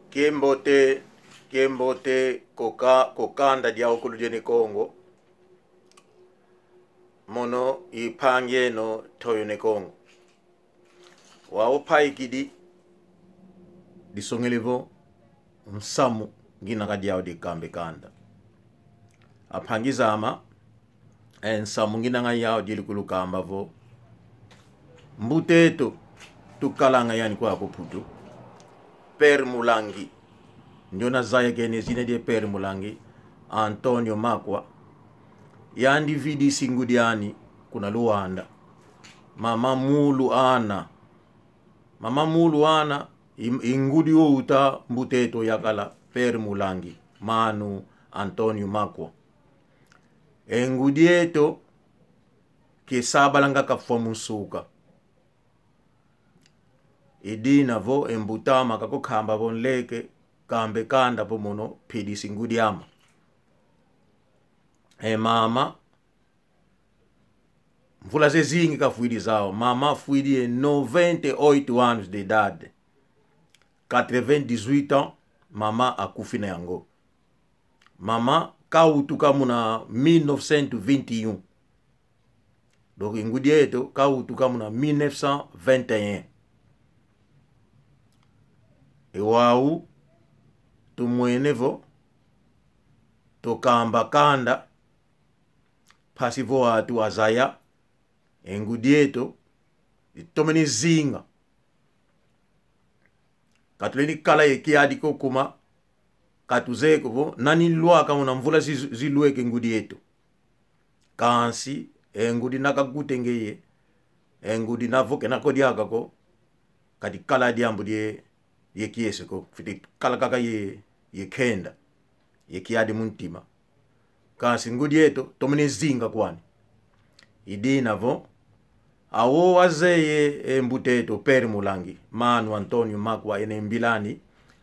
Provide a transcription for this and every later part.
Kembote, kembote koka kokanda dia okulujene Kongo mono ipange no toyo ne Kongo waopaikidi disongelevo nsamu ngina diao dikambe kanda aphangizama ensamu ngina yao dili kulukamba vo mbuteto tukalanga yani kwa kuputu Père Mulangi ndio nazaya kene zina die Père Mulangi Antonio Makwa yandi vidi singudiani kuna Luanda mama mulu ana mama mulu ana ingudi outa mbuteto yakala Père Mulangi Manu Antonio Makwa engudi eto kesabalanga kafwa musuka idina vo embutama kakukhamba vo nleke kambe kanda vo muno phidisi ngudi ama e mama mvula zezingi kafuidi zao mama fuidi e 98 anos de idade 98 ans mama akufi na yango mama kautuka muna 1921 donc ingudi eto kautuka muna 1921 ewau tumwene vo tokamba kanda phasi vo atu azaya engudi eto itomeni zinga katuleni kala yekiadi kokuma katuzeko vo nani lwaka muna mvula zilweke ngudi eto kansi engudi nakagute ngeye engudi navoke nakodiaka ko kadi kala diambu die ye kiese ko fiti kala kaka ye ye kenda ye kiadi muntima kansi ngudi eto tomene zinga kwani idina vo awo azeye embuteto Père Mulangi Manu Antonio Makwa ene mbilani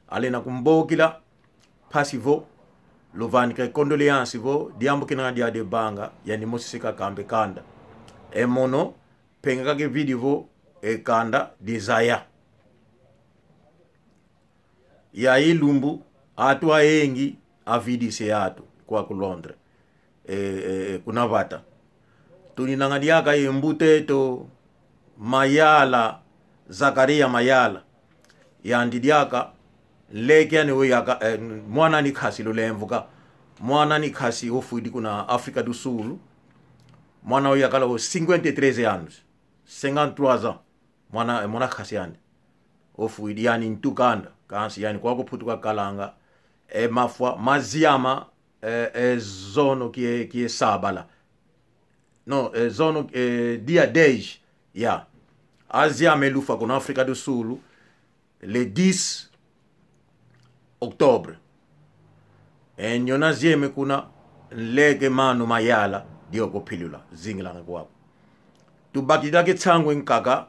alena kumbokila phasi vo lovanika condoléance vo diambu kina dia de banga yani mosisika kambe kanda emono penga kake video vo e kanda desire ya ilumbu atu aengi avidise atu kwa ku Londres e kunavata tulinanga diaka ye mbuteto Mayala Zakaria Mayala yandi diaka leke yani we yaka mwana ni khasi lulemvuka mwana ni khasi ofuidi kuna Africa do Sul mwana oyo yakala 53 anos 53 ans mwana mwana khasi yani ofuidi yani ntukanda kansi yani kwa kuphutuka kalanga e mafwa maziama e zono kie sabala no e zono e, dia 10 ya aziama elufa kuna Africa do Sul le 10 octobre enyona zieme kuna nleke manu mayala diokophilula zingilanga kwako tubakilake tsangwe nkaka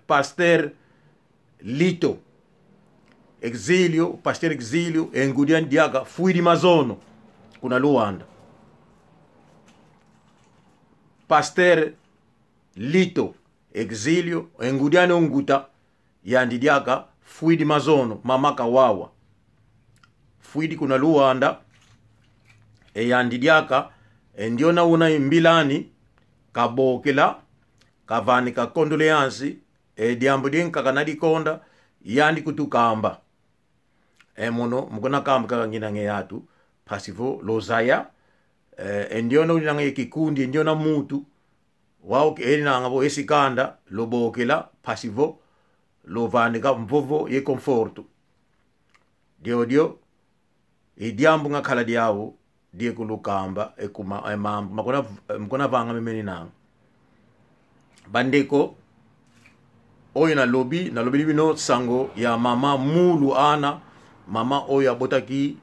pasteur Lito Exilio pasteur Exilio engudian diaka fuidi mazono kuna Luanda pasteur Lito Exilio engudian onguta yandi diaka fuidi mazono mama kawawa fuidi kuna Luanda eyandi diaka endiona una imbilani kabokela kavanika condoléance e diambu dinka kanadikonda yandi kutukamba e mono mukona kamba kaka ngina nge yatu pasivo lozaya endiona uli nanga kikundi endiona mutu wao ke nanga bo esikanda lobokela pasivo lovanika mvovo ye conforto dio dio idiambu ngakhala diawo die kulukamba ekuma emambu makona mkona vanga memeni nanga bandeko oyo nalobi nalobeli bino sango ya mama mulu ana mama oyo abotaki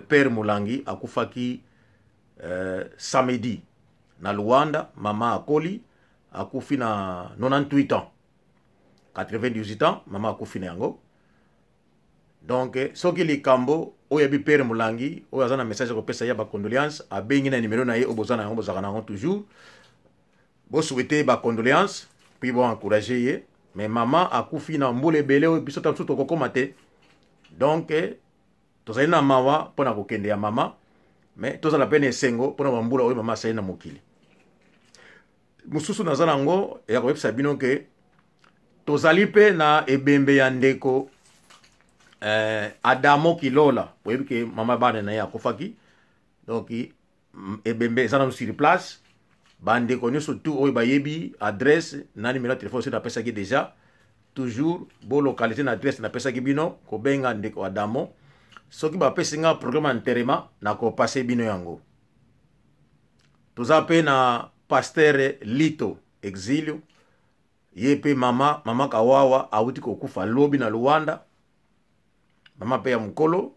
Père Mulangi akufaki samedi na Luanda mama akoli akufi na 98 ans 98 ans mama akufi na yango donc soki likambo oyo abi Père Mulangi oyo aza na message ya kopesa ya bacondoléance abengi na numero na ye oyo boza na yango bozalaka na yango toujours bosouhaite bacondoléance puis boencourage ye mais mama akufi na mbula ebele oyo biso ta mosusu tokokóma te. Donc tozali na mawa mpo na kokende ya mama, mais tozala mpe na esengo mpo na bambula oyo mama asali na mokili. Mosusu naza nango ya koyebisa bino ke tozali mpe na ebembe ya ndeko Adamo Kilola. Oyebi ke mama bana na ye akufaki, donc ebembe eza nanu sur place. Bandeko nyonso tu oyo bayebi adresse na numéro ya telefone osi napesaki déjà, toujours bolocaliser na adresse napesaki bino, kobenga ndeko Adamo. Soki bapesi nga programme ya enterrement, nakopase bino yango. Toza mpe na pasteur Lito Exilio, ye mpe mama Kawawa awuti kokufa lobi na Luanda. Mama mpe ya mokolo,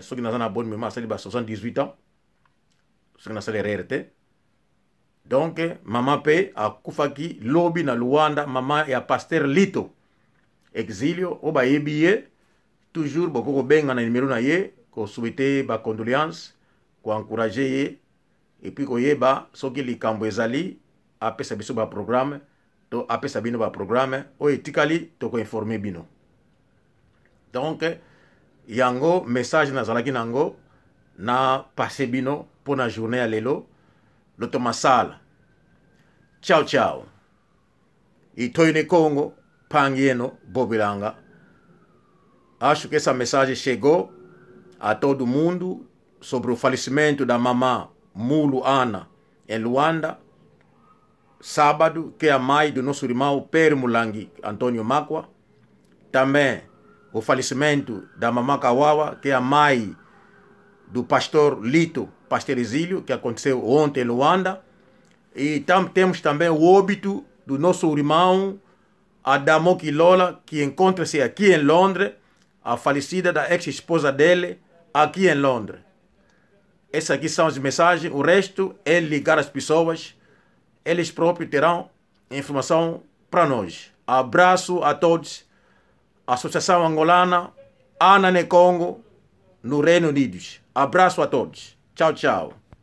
soki naza na bonne mémoire, asali ba 78 ans, soki nasali erreur te. Donc mama mpe akufaki lobi na Luanda, mama ya pasteur Lito Exilio. Oyo bayebi ye toujours, bokoki kobenga na numéro na ye, kosouhaiter bacondoléance, koencourager ye, et puis koyeba soki likambo ezali, apesa biso baprogramme to apesa bino baprogramme. Oyo etikali, tokoinformer bino. Donc yango message nazalaki nango na passe bino mpo na journée ya lelo. Loto masala, ciao ciao. Itoine Congo pangi eno bobilanga. Acho que essa mensagem chegou a todo mundo sobre o falecimento da mamã Mulu Ana em Luanda, sábado, que é a mãe do nosso irmão Pedro Mulangi Antônio Makwa. Também o falecimento da mamã Kawawa, que é a mãe do pastor Lito Pastor Exílio, que aconteceu ontem em Luanda. E temos também o óbito do nosso irmão Adamo Kilola, que encontra-se aqui em Londres, a falecida da ex-esposa dele, aqui em Londres. Essas aqui são as mensagens, o resto é ligar as pessoas, eles próprios terão informação para nós. Abraço a todos. Associação Angolana, Ana Nekongo, no Reino Unido. Abraço a todos. Tchau, tchau.